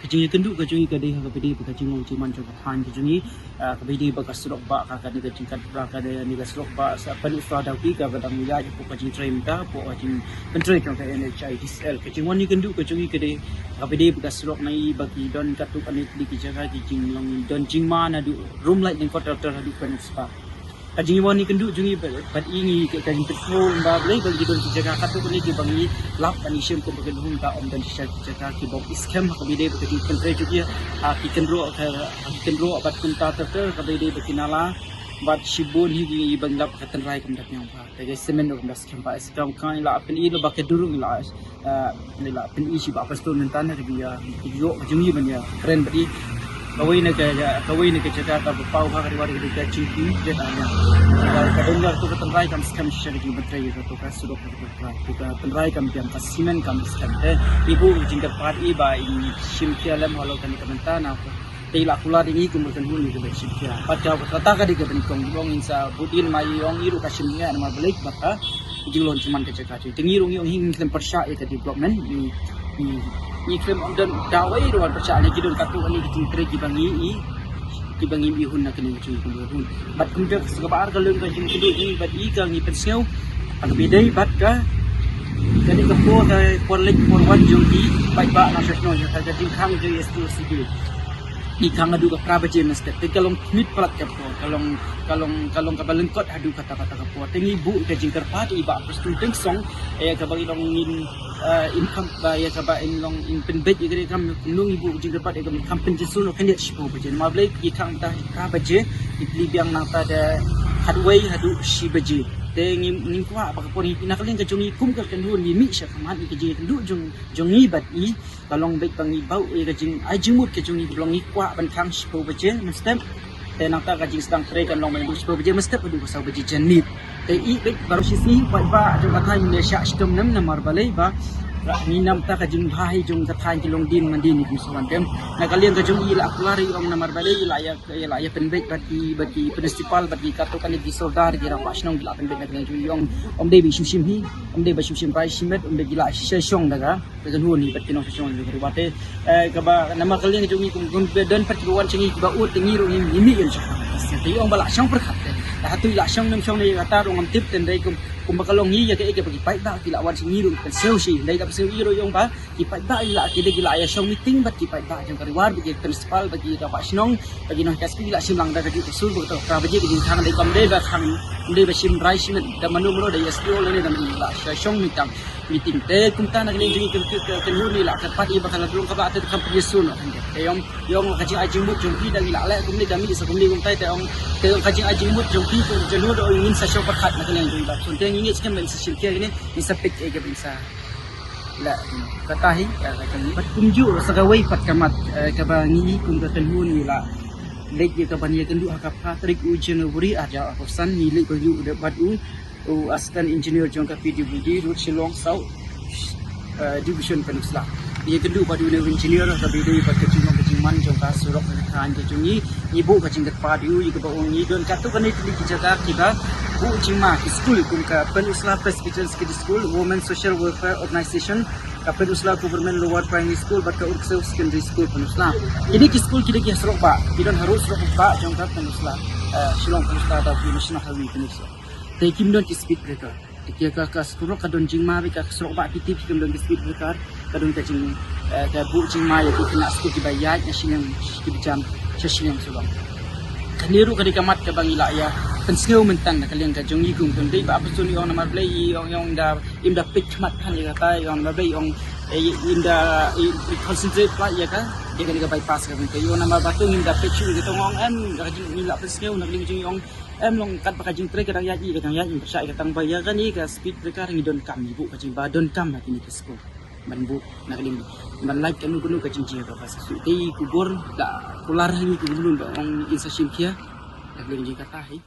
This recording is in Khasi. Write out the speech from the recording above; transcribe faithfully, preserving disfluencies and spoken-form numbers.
Ka jingïakynduh ka jong ngi ka dei ha kaba dei ba ka jinglong jingman jong ka thaiñ ka jong ngi, ah, kaba dei ba ka surok bah ka, ka dei ka jingkat bra ka dei ka surok bah sa pynusra da ki kaba dang ïaid hapoh ka jingtrei mynta hapoh ka jingpyntrei jong ka N H I D C L. Ka jingwan ïakynduh ka jong ngi ka dei ha kaba dei ba ka surok na i ba ki don katto katne tylli ki jaka ki jinglong don jingma naduh Rumlait lyngkot Dr. Haduh Pynusra. Ka jingwan ïakynduh jong ngi bad, bad i ngi ka, ka jingpynpaw ba balei ba ki don ki jaka katto katne kiba ngi lap ban ïashim kum ba ki don ka ym don shisha ki jaka kiba ym skhem ha kaba dei ba ka jingpyntrei jong ki, ha ki kynroh ka, ha ki kynroh bad kumta ter ter kaba dei ba ki nala bad shibun hi kiba ngi lap ka tynrai kam da pynïang bha. Te ka cement ym da skhem bha, skhem ka ngi la pyn-i lo ba ka dur ngi la, eh, ngi la pyn-i shi ba pastor mynta na ka jingïa, ka jingïoh ka jong ngi ban ïakren bad i. Kawei na ka, kawei na ka jaka kaba paw bha ka dei ba ka jingpynïa ka dei ba ka don ïa kato ka tynrai kam skhem shisha ka jingpyntrei ïa kato ka surok ka tynrai. Ka tynrai kam biang, ka cement kam skhem. Te i buh ka jingkyrpad i ba i shim khia lem halor kane ka bynta na ka. Te i la kular ïa ngi kum ka kynhun ngi ka dei shim khia. Bad ka kata ka dei kaba nyngkong, i ong in sa bud in ma i ong i ruh ka shim khia namar balei bad ka jinglong jingman ka jaka. Te ngi ruh ngi ong hi ngi khlem pyrshah ïa ka development, ngi, ngi, ngi khlem ong don dawei ruh ban pyrshah ne ki don katto katne ki jingtrei kiba ngi i, kiba ngi i hun na kane ka jingkynduh hun. Bad kumjuh sa kaba ar ka long ka jingkynduh ngi bad i ka ngi pynsngew ha kaba dei bad ka, kane ka por ka por leit por wan jong i paidbah na sha shnong ïa ka jingkhang jong i S T O C K. I khang haduh ka phra baje mynstep. Te ka long khmih palat ka por, ka long, ka long, ka long kaba lyngkot haduh kata kata ka por. Te ngi buh ka jingkyrpad i Bah Prestone Tynsong, ïa kaba ngi long ngin, eh, in kham ba ïa kaba in long in pynbeit ïa kane ka kam, ngi buh ka jingkyrpad ïa kaba kham pynjynjar noh khyndiat shiphew baje. Namar balei ki khang mynta phra baje, ki plie biang nangta da khatwei haduh shi baje. Te ngi, ngin kwah ba ka por ngi na ka liang ka jong ngi kum ka kynhun ngi mih sha khmat ïa ka jingkynduh jong, jong ngi bad i. Ka long beit ba ngi buh ïa ka jingai jingmut ka jong ngi, ka long ngi kwah ban khang shiphew baje mynstep. Te nangta ka jingsdang trei kan long ban buh shiphew baje mynstep haduh ka saw baje janmiet. Te i beit baroh shisngi paidbah jong ka thaiñ ngi shah shitom nem namar balei ba ngi namta ka jingbha hi jong ka thaiñ ki long dien man dien kum sa wan dem. Na ka liang ka jong i la kular i ong namar balei i la ïa, i la ïa pynbeit bad ki, bad ki principal bad ki katto katne ki sordar ki rangbah shnong ki la pynbeit na ka liang jong i ong ym dei ba i shu shim hi, ym dei ba i shu shim rai shimet, ym dei ba i la shisha shong da ka. Ka kynhun hi bad ki nongshong shnong jong ka Ri Bhoi te, eh, kaba namar ka liang jong ngi kum, kum ba don pat kiba wan sha ngi kiba ud te ngi ruh ngi mih ïa shong. Te ong ba la shong pyrkhat te. Lada hato i la shong ne ym shong ne ïa kata ruh ngam tip te, hynrei kum, kumba ka long ngi ïa kaei kaba ki paidbah ki la wan sha ngi ruh ngi pynsngew shi. Hynrei da pynsngew i ruh i ong ba ki paidbah i la ki dei ki la ïa shong meeting bad ki paidbah jong ka Ri Bhoi bad ki principal bad ki rangbah shnong bad ki nonghikai skur ki la shim lang da ka juh ka sur ba ka phra baje ka jingkhang dei kam dei ba khang dei ba shim rai shimet da mano mano da ïa S D O lane da mano la shong meeting. Meeting te kumta na ka liang jong ngi ka, ka, ka kynhun ngi la kyrpad i ba ka la dang kaba te kham pynïasoh noh khyndiat. Te ong, ong ka jingai jingmut jong phi da ngi la leh kumne da mih sa kumne kumta te ong, te ong ka jingai jingmut jong phi ka kynhun da ong ngin sa shong pyrkhat na ka liang jong ngi ba. Te ngi ngeit skhem ba ngin sa shim khia kane, ngin sa peit ïa kaba ngin sa leh. Kata hi, eh, ka jong ngi. Bad kumjuh sa kawei pat ka mat, eh, kaba ngi kum ka kynhun ngi la leit ïa kaban ïakynduh ha ka phra tarik u January arhajar arphew san ngi leit ïakynduh bad u u Assistant Engineer jong ka P W D Road Shillong South, eh, Division Pynursla. Ïakynduh bad une u engineer kaba ïadei bad ka jinglong ka jing Man jong ka surok ka khain ka jong ngi, ngi buh ka jingkyrpad ïa u ïa kaba ong ngi don katto katne tylli ki jaka kiba buh jingma ki skul kum ka Pynursla Presbyterian Secondary School, Women Social Welfare Organization, ka Pynursla Government Lower Primary School bad ka Urksew Secondary School Pynursla. Kine ki skul ki dei ki surok bah, ki don harud surok bah jong ka Pynursla, eh, Shillong Pynursla da ki National Highway Pynursla. Te kim don ki speed breaker. Te ka, ka surok ka don jingma bad ka surok bah ki tip kim don ki speed breaker. Ka don ka jing, eh, ka buh jingma ïa ki khynnah skul kiba ïaid na shiliang kiba jan sha shiliang surok. Kane ruh ka dei ka mat kaba ngi la ïa pynsngew mynta na ka liang ka jong ngi kum kum dei ba ap sun ïong namar Blei ïong ïong da im da peit khmat than ïa kata ïong namar Blei ïong, eh, im da, eh, concentrate pla ïa ka ïa kane ka bypass ka ïong namar ba tu im da peit shu ïa ka tong ong em ka jing ngi la pynsngew na ka liang jong ïong em long kat ba ka jingtrei ka dang ïaid ïa ka dang ïaid im pyrshah ïa ka tang ba ïa kane ka speed breaker ngi don kam ngi buh ka jingba don kam ha kine ki skul. Ban buh na ka liang ban lait kano kano ka jingjia kaba sa shu dei ku bor da kular ha ngi ku bun ba ong in sa shim khia. Na ka liang jingkata hi.